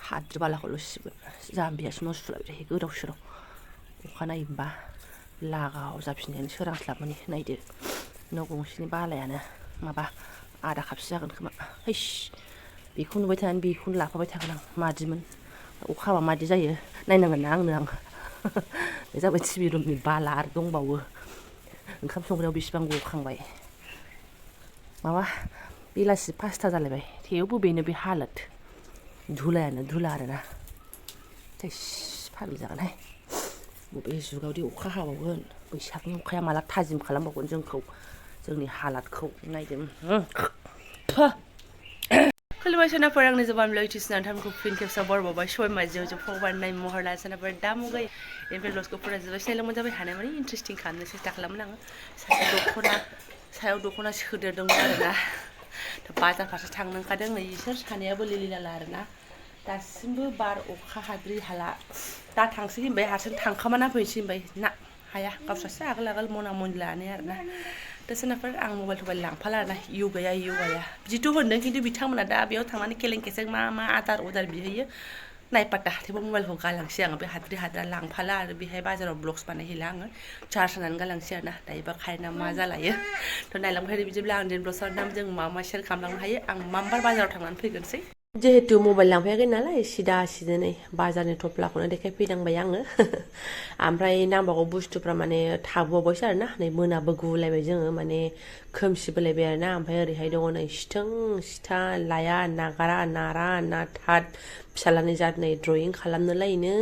हाद्रि बालाखौल' सिबगोन जाम्बियासो न' सुलाबाय गोदाव सोराव अखानायोबा लागाव जाफिननायानो सोरांस्लाबमोनि नायदो न' गंसेनि बालायानो माबा आधा कापसो जागोन खोमा हैस बेखौ नुबाय थानानै बेखौनो लाफाबाय थागोन आं मादिमोन अखा हाबा मादि जायो नायनांगोन ना आं बे जाबाय टिभि रुमनि बाला आरो दंबावो ओंखाम संग्रायाव बेसेबां गखांबाय माबा बेलासि 5टा जालायबाय थेवबो बेनो बे हालोद धुलायानो धुला आरोना थैस फाग्लि जागोनहाय बबे जुगावदि अखा हाबावगोन बैसागनि अखाया माला थाजिम खालामबावगोन जोंखौ जोंनि हालादखौ नायदो खुलुमबाय सोनाफोर आंनि Jobanivlog नोंथांमोनखौ फिन खेबसेबाव बरबावबाय सबाय माजियाव फबारनाय महर लाना सोनाफोर दा मुगाय बेनिफ्राय ब्लगखौ फरायजोबबाय सिनायलांबानो जाबाय हानाय माने इन्टारेस्टिं खालामनो सेस्था खालामोन आङो सायाव दख'ना सोदेरदोंमोन आरोना बाजार फारसे थांनो ओंखारदों नै इसोर सानैयाबो लिलि लाला आरोना दासिमबो बार अखा हाद्रि हाला दा थांसै होनबाय हारसिं थांखामाना फैनोसै होनबाय ना हाया गावस्रासो आगोल आगोल मना मनि लानाय आरोना दा सोनाफोर आं मबाइल थबाइल लांफाला आरोना योगाया बिदिथ' होनदों खिन्थु बिथांमोना दा बेयाव थांनानै केलें केसें मा आदार बिहैयो नायपात्ता थेवबो मबाइलखौ गालांसै आङो बे हाद्रि हाद्रा लांफाला आरो बेहाय बाजाराव ब्लग्स बानायहैला आङो चार्ज होनानै गालांसै आरोना दायोबा कारेन्टआ मा जालायो थ' नायलांबाय बिदिब्ला आं दिनै ब्लग्सआव जों मा शेयार खालामलांनो हायो आं मामबार बाजाराव थांनानै फैगोनसै जिहेतु मबाइल लांफैयाखै नालाय सिदा नै बाजारनि थफ्लाखौनो देखायफैनांबाय आङो ओमफ्राय नांबावगौ बुस्थुफ्रा माने थाबोबावबायसो आरोना नै मोनाबो गुलायबाय जोङो माने खोमसिबोलायबाय आरोना ओमफ्राय ओरैहाय दङ नै सिथों सिथा लाया नागारा नारा नाथाद फिसालानि जात नै ड्रयिं खालामनोलायनो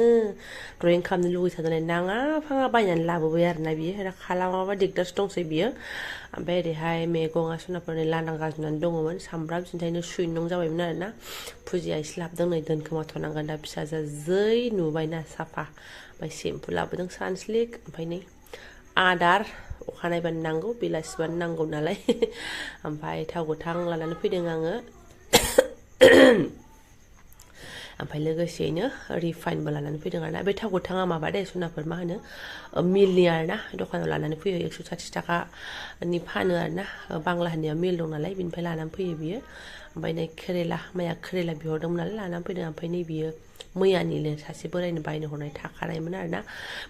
ड्रयिं खालामनो लुगैथारनानै नाङा फाङा बायनानै लाबोबाय आरोना बियो दा खालामाबा दिगदारसो दंसै बियो ओमफ्राय ओरैहाय मैगङा सोनाफोरनि लांदां गाजोबनानै दङमोन सामब्राम सिन्थायनो सुइनं जाबायमोन आरोना फुजिया एसे लाबोदों नै दोनखोमाथ'नांगोन दा फिसाजो जै नुबायना साफा ओमफ्राय सेम्पु लाबोदों सानस्लिक ओमफ्राय नै आदार अखा नायबानो नांगौ बेलासिबानो नांगौ नालाय ओमफ्राय थाव गोथां लानानै फैदों आङो ओमफ्राय लोगोसेयैनो रिफाइनबो लानानै फैदों आरोना बे थाव गोथाङा माबा दे सनाफोर मा होनो मिलनि आरोना दखानाव लानानै फैयो 160 थाखानि फानो आरोना बांला हानिया मिल दं नालाय बिनिफ्राय लानानै फैयो बियो ओमफ्राय नै केरेला माया केरेला बिहरदोंमोन नालाय लानानै फैदों ओमफ्राय नै बियो मैयानिनो सासे बोरायनो बायनो हरनाय थाखानायमोन आरोना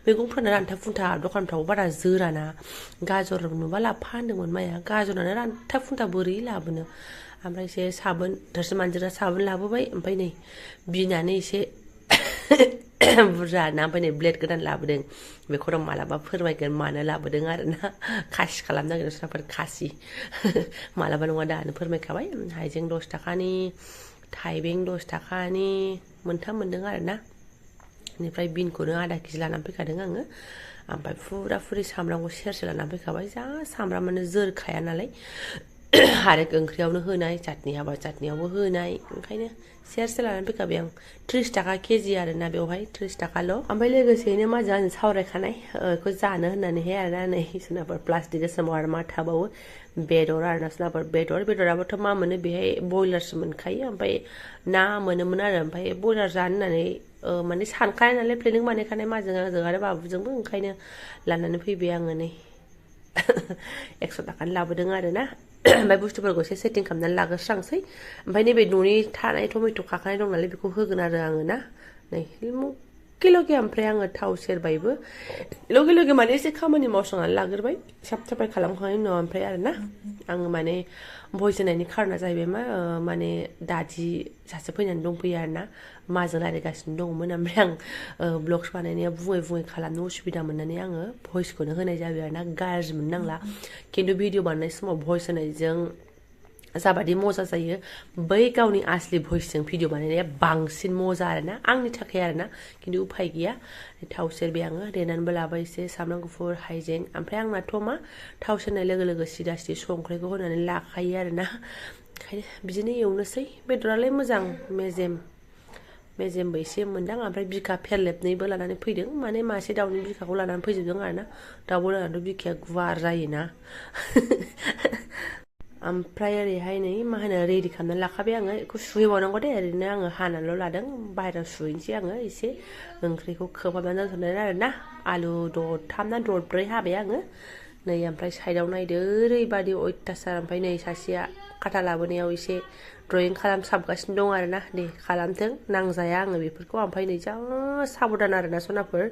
मैगंफोरानो रानथा फुंथा दखानफ्रावबो बारा जोराना गाजर नुबा लाबफा होनदोंमोन माया गाजरानो रानथा फुंथा बोरै लाबोनो ओमफ्राय एसे साबोन थोरसि मानजिग्रा साबोन लाबोबाय ओमफ्राय नै बिनानै एसे बुरजा ना ओमफ्राय नै ब्लेड गोदान लाबोदों बेखौ आं मालाबा फोरमायगोन मानो लाबोदों आरोना खासि खालामनो नागिरदों सोरबाफोर खासि मालाबा नङा दानो फोरमायखाबाय हाइजें 10 थाखानि थाइबें 10 थाखानि मोनथाम मोनदों आरोना बेनिफ्राय बिनखौनो आधा केजि लानानै फैखादों आङो ओमफ्राय फुरा फुरि सामब्रामखौ सेरसे लानानै फैखाबाय जा सामब्रामानो जोरखाया नालाय आरो ओंख्रियावनो होनाय चाटनि हाबा चाटनियावबो होनाय ओंखायनो सेरसे लानानै फैखाबाय आं 30 थाखा केजि आरोना बेवहाय 30 थाखाल' ओमफ्राय लोगोसेयैनो माजों आं सावरायखानाय बेखौ जानो होननानैहाय आरोना नै सोरनाफोर प्लास्टिक गोसोमाव आरो मा थाबावो बेदर आरोना सोरनाफोर बेदराबोथ' मा मोनो बेहाय बयलारसो मोनखायो ओमफ्राय ना मोनोमोन आरो ओमफ्राय बयलार जानो होननानै माने सानखानाय नालाय प्लेनिं बानायखानाय माजों आंजों आरो बाबुजोंबो ओंखायनो लानानै फैबाय आङो नै 100 थाखानि लाबोदों आरोना ओमफ्राय बुस्थुफोरखौ एसे सेटिं खालामनानै लाग्रोस्रांसै ओमफ्य नैबे न'नि थानाय टमेट' खाखानाय दं नालाय बेखौ होगोन आरो आङो ना नै लगे ओमफ्राय आङो थाव सेरबायबो लगे माने एसे खामानि मावस्रांनानै लाग्रोबाय साफ साफाय खालामखांनायनि उनाव ओमफ्राय आरोना आङो माने भइस होनायनि खारना जाहैबाय मा माने दादि सासे फैनानै दंफैयो आरोना माजों रायज्लायगासिनो दङमोन ओमफ्राय आं ब्लग्स बानायनाया बुङै खालामनो उसुबिदा मोननानै आङो भइसखौनो होनाय जाबाय आरोना गाज्रि मोननांला खिन्थु भिडिअ बानायनाय समाव भइस होनायजों जाबादि मजा जायो बै गावनि आसलि भइसजों भिडिअ बानायनाया बांसिन मजा आरोना आंनि थाखाय आरोना खिन्थु उफाय गैया थाव सेरबाय आङो देनानैबो लाबाय एसे सामब्राम गुफुर हाइजें ओमफ्राय आंनाथ' मा थाव सेरनाय लोगो सिदा संख्रिखौ होनानै लाखायो आरोना ओंखायनो बिदिनो एवनोसै बेदरालाय मोजां मेजेमबो एसे मोनदां ओमफ्राय बिखा फेरलेबनैबो लानानै फैदों माने मासे दाउनि बिखाखौ लानानै फैजोबदों आरोना दाउ बयलाराथ' बिखाया गुवार जायोना ओमफ्राय ओरैहाय नै मा होनो रेडि खालामनानै लाखाबाय आङो बेखौ सुहैबावनांगौ दे ओरैनो आङो हानानैल' लादों बाहेरायाव सुहैनोसै आङो एसे ओंख्रिखौ खोबहाबनानै दोनथ'नाय आरोना आलु 3 ना 4 हाबाय आङो नै ओमफ्राय साइडआव नायदो ओरैबादि अयथासार ओमफ्राय नै सासेया खाथा लाबोनायाव एसे ड्रयिं खालामसाबगासिनो दं आरोना दे खालामथों नांजाया आङो बेफोरखौ ओमफ्राय नै जा साबधान आरोना सनाफोर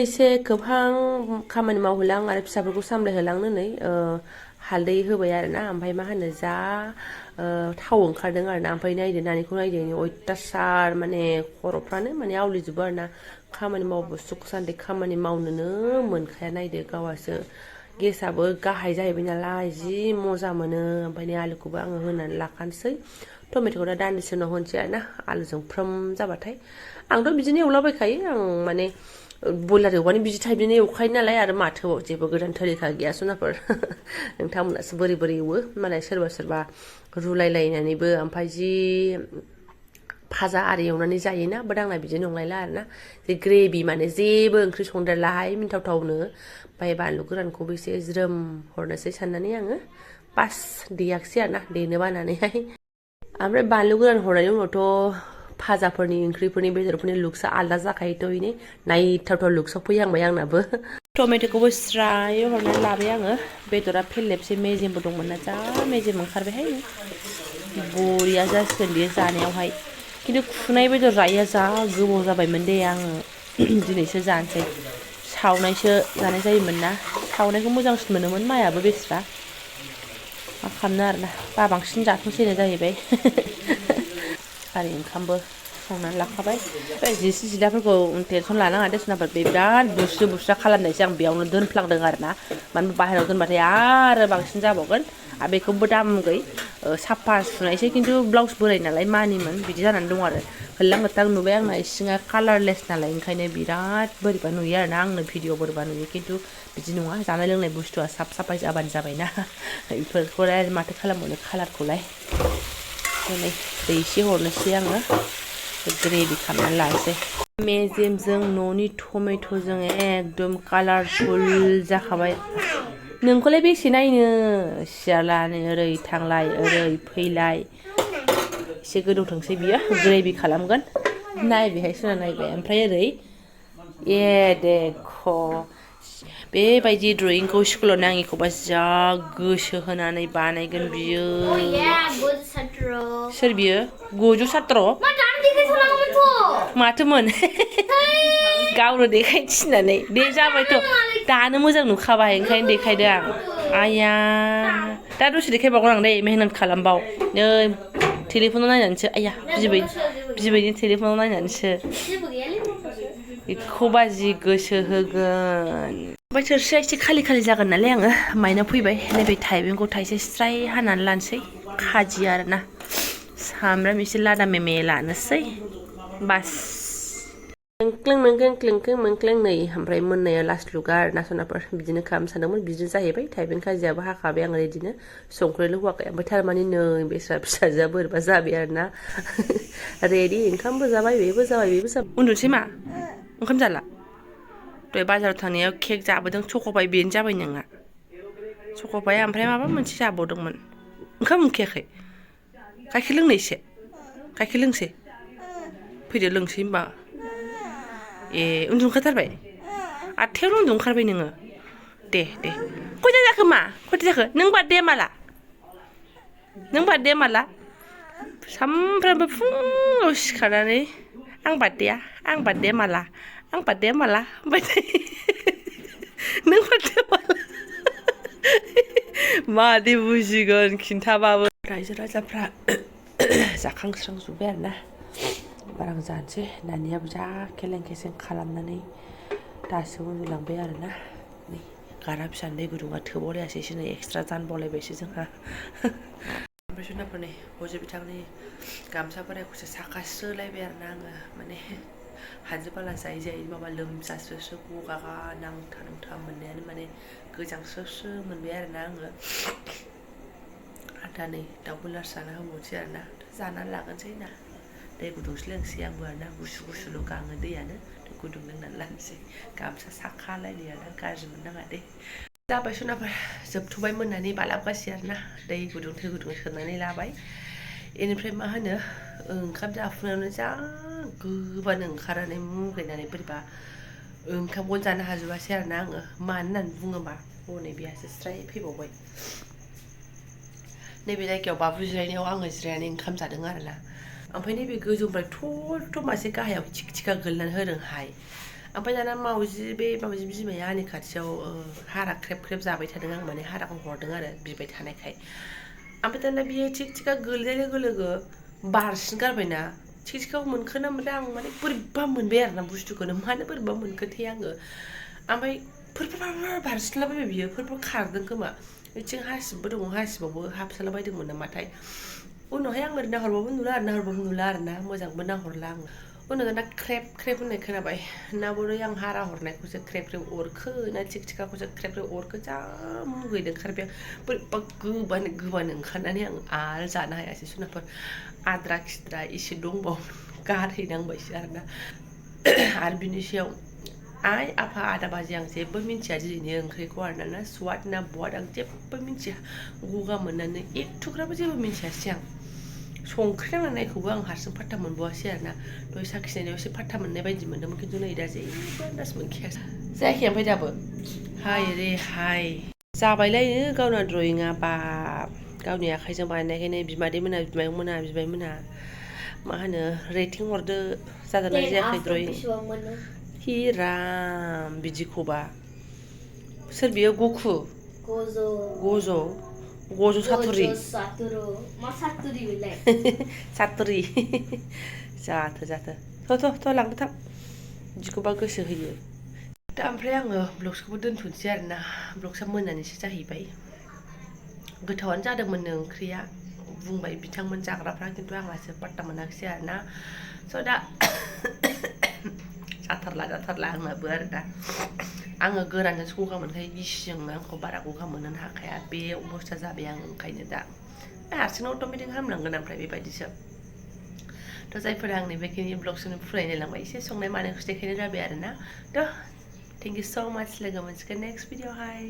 एसे गोबां खामानि मावहोलां आरो फिसाफोरखौ सामलायहोलांनो नै हालदै होबाय आरोना ओमफ्राय मा होनो जा थाव ओंखारदों आरोना ओमफ्राय नायदो नानिखौ नायदो अयथासार माने खर'फ्रानो माने आवलिजोबो आरोना खामानि मावबो सुख सान्ति खामानि मावनोनो मोनखाया नायदो गावासो गेसआबो गाहाय जाहैबाय नालाय जि मजा मोनो ओमफ्राय नै आलुखौबो आङो होनानै लाखानोसै टमेट'खौ दा दान्दिसे उनाव होनोसै आरोना आलुजों फ्रोम जाबाथाय आंथ' बिदिनो एवलाबायखायो आं माने बयलार एवबानो बिदि टाइपनिनो एवखायो नालाय आरो माथोआव जेबो गोदान थरिखा गैया सनाफोर नोंथांमोनासो बोरै बोरै एवो मालाय सोरबा सोरबा रुलायलायनानैबो ओमफ्राय जि भाजा आरि एवनानै जायोना बाट आंना बिदि नंलायला आरोना जे ग्रेभि माने जेबो ओंख्रि संदेरलाहाय मिन्थावथावनो ओमफ्राय बानलु गोरानखौबो एसे ज्रोम हरनोसै साननानै आङो बास देयाखिसै आरोना देनो बानानैहाय ओमफ्राय बानलु गोरान हरनायनि उनावथ' भाजाफोरनि ओंख्रिफोरनि बेदरफोरनि लुक्सआ आलदा जाखायोथ' बेनो नायथावथाव लुक्सआव फैहांबाय आंनाबो टमेट'खौबो स्रायै हरनानै लाबाय आङो बेदरा फेरलेबसे मेजेमबो दंमोन ना जा मेजेम ओंखारबायहाय बरिया जासिगोन बेयो जानायावहाय खिन्थु खुनाय बेदर जायैया जा गोबाव जाबायमोन दे आङो दिनैसो जानोसै सावनायसो जानाय जायोमोन ना सावनायखौ मोजांसिन मोनोमोन मायाबो बेस्रा मा खालामनो आरोना बाबांसिन जाथ'सैनो जाहैबाय खारै ओंखामबो संनानै लाखाबाय जिसि जिलाफोरखौ टेनसन लानाङा दे सनाफोर बे बिराद बुस्रि बुस्रा खालामनायसै आं बेयावनो दोनफ्लांदों आरोना मानो बाहेरायाव दोनबाथाय आरो बांसिन जाबावगोन आरो बेखौबो दामुगै साफा सुनायसै खिन्थु ब्लाउस बोराय नालाय मानिमोन बिदि जानानै दं आरो होल्लां होथां नुबाय आंना इसिङा कालारलेस नालाय ओंखायनो बिराद बोरैबा नुयो आरोना आंनो भिडिअ बोरैबा नुयो खिन्थु बिदि नङा जानाय लोंनाय बुस्थुआ साफ साफाय जाबानो जाबायना बेफोरखौलाय माथो खालामबावनो कालारखौलाय नै दै एसे हरनोसै आङो ग्रेभि खालामनानै लानोसै मेजेमजों न'नि टमेट'जों एकदम कालारफुल जाखाबाय नोंखौलाय बेसे नायनो सियालानो ओरै थांलाय ओरै फैलाय एसे गोदौथोंसै बियो ग्रेभि खालामगोन नायबायहाय सोरना नायबाय ओमफ्राय ओरै ए देख' बेबायदि ड्रयिंखौ स्कुलाव नाङिखौबा जा गोसो होनानै बानायगोन बियो सोर बियो गजु सात्र माथोमोन गावनो देखायनो थिननानै दे जाबायथ' दानो मोजां नुखाबाय ओंखायनो देखायदो आं आया दा दसे देखायबावगोन आं दे मेहनत खालामबाव नै टेलिफनाव नायनानैसो आया बिबैनि टेलिफनाव नायनानैसो बेखौबा जि गोसो होगोन ओमफ्राय थोरसिया एसे खालि खालि जागोन नालाय आङो माइनाव फैबाय नैबे थाइबेंखौ थाइसे स्राय हानानै लानोसै खाजि आरोना सामब्राम एसे लादा मेमे लानोसै बास क्लें मोनक्लें नै ओमफ्राय मोननाया लास्ट लुगा आरोना सनाफोर बिदिनो खालामनो सानदोंमोन बिदिनो जाहैबाय थाइबें खाजियाबो हाखाबाय आं बिदिनो संख्रिल' होआखै ओमफ्राय थारमाने नै बेस्रा फिसाजोआ बोरैबा जाबाय आरोना रेडि ओंखामबो जाबाय बेबो जाबाय उन्दुसै मा ओंखाम जाला दहाय बाजाराव थांनायाव केक जाबोदों चक'पाइ बेनो जाबाय नोंना चक'पाइ ओमफ्राय माबा मोनसे जाबावदोंमोन ओंखाम उखैयाखै गाइखेर लोंनो एसे गाइखेर लोंसै फैदो लोंसै होमबा ए उन्दुनो ओंखारथारबाय 8थायावनो उन्दुनो ओंखारबाय नोङो दे खयथा जाखो मा खयथा जाखो नों बार्थडेआ माला सामफ्रामबो फुङाव सिखारनानै आं बार्थडेआ माला होनबाय थायो नों बार्थडेआ माला मादै बुजिगोन खिन्थाबाबो रायजो राजाफ्रा जाखांस्रांजोब्बाय आरोना बारा आं जानोसै नानियाबो जा खेलें खेसें खालामनानै दासो उन्दुलांबाय आरोना नै गारा फिसानो दै गुदुङा थोबावलायासैसो नै एक्सट्रा जानबावलायबायसो जोंहा ओमफ्राय सोनाफोर नै हजो बिथांनि गामसा बोरायखौसो साखास्रोलायबाय आरोना आङो माने हानजो बाला जायै माबा लोमजास्रोस्रो गगागा नांथा मोननायानो माने गोजांस्रोस्रो मोनबाय आरोना आङो दा नै दाउ बयलार जाना होबावनोसै आरोना जानानै लागोनसै ना दै गुदुंसो लोंसै आंबो आरोना गुसुल' गाङो दैयानो गुदुं लोंनानै लानोसै गामसा साखालायनायानो गाज्रि मोननाङा दे जाबाय सनाफोर जोबथ'बाय मोननानै बालाबगासै आरोना दै गुदुं सोनानै लाबाय बेनिफ्राय मा होनो ओंखाम जाफुनायावनो जा गोबानो ओंखारनानै मुगैनानै बोरैबा ओंखामखौनो जानो हाजोबासै आरोना आङो मानो होननानै बुङोबा हनै बेहासो स्राय फैबावबाय नैबे जायगायाव बाबु जिरायनायाव आङो जिरायनानै ओंखाम जादों आरोना ओमफ्राय नैबे गोजौनिफ्राय थ'थ' मासे गाहायाव थिखा गोलैनानै होदोंहाय ओमफ्राय दाना मावजि बिमाया आंनि खाथियाव हारा ख्रेब ख्रेब जाबाय थादों आं माने हाराखौ हरदों आरो बिबाय थानायखाय ओमफ्राय दाना बियो थिखा गोलैनाय लोगो लोगो बारसिन गारबायना थिखाखौ मोनखोना मोनदों आं माने बोरैबा मोनबाय आरोना बुस्थुखौनो मानो बोरैबा मोनखोथाय आङो ओमफ्राय फोरफोर बारसिनलाबायबाय बियो फोरफोर खारदों खोमा बिथिं हासिबबो दङ हासिबावबो हाबसोलाबायदोंमोन नामाथाय उनावहाय आं ओरै नाहरबाबो नुला आरोना मोजांबो नाहरला आङो उनाव दाना ख्रेब ख्रेब होननाय खोनाबाय ना बोरै आं हारा हरनायखौसो ख्रेब ख्रेब अरखो ना थिखाखौसो ख्रेब ख्रेब अरखो जा मुगैदों ओंखारबाय आं बोरैबा गोबानो ओंखारनानै आं आरो जानो हायासै सुनाफोर आद्रा खिद्रा एसे दंबावो गारहैनांबायसो आरोना आरो बिनि सायाव आइ आफा आदा बाजि आं जेबो मिन्थिया दिनैनि ओंख्रिखौ आरोना ना स्वाद ना बवाद आं जेबो मिन्थिया गगा मोननानै एथ'ग्राबो जेबो मिन्थियासै आं संख्रि नांनायखौबो आं हारसिं फात्ता मोनबावासै आरोना दहाय साखिनायाव एसे फात्ता मोननाय बायदि मोन्दोंमोन खिन्थु नै दा जेबो आन्दाज मोनखायासै जायाखै ओमफ्राय दाबो हाय रे हाय जाबायलायनो गावना ड्रयिङा बाब गावनि आखाइजों बानायनायखायनो बिमायंमोना मा होनो रेटिं हरदो जादोंना जायाखै ड्रयिं हि राम बिदिखौबा सोर बियो गज' साथुरि मा सातुरि बेलाय सातुरि जाथो थ' लांदो थां बिदिखौबा गोसो होयो दा ओमफ्राय आङो ब्लग्सखौबो दोनथ'नोसै आरोना ब्लग्सआ मोनानैसो जाहैबाय गोथावानो जादोंमोननो ओंख्रिया बुंबाय बिथांमोन जाग्राफ्रा खिन्थु आंहासो पात्ता मोनाखिसै आरोना स' दा जाथारला आंनाबो आरो दा आङो गोरानजोंसो गगा मोनखायो गिसिजों आंखौ बारा गगा मोननो हाखाया बे अबस्था जाबाय आं ओंखायनो दा हारसिंनो अट'मेटिक हामलांगोन ओमफ्राय बेबायदिसो थ' जायफोरा आंनि बेखिनि ब्लग्सखौनो फुराय नायलांबाय एसे संनाय मानायखौ देखायनाय जाबाय आरोना थ' थेंक इउ स' माच लोगो मोनसिगोन नेक्स्ट भिडिअ'आवहाय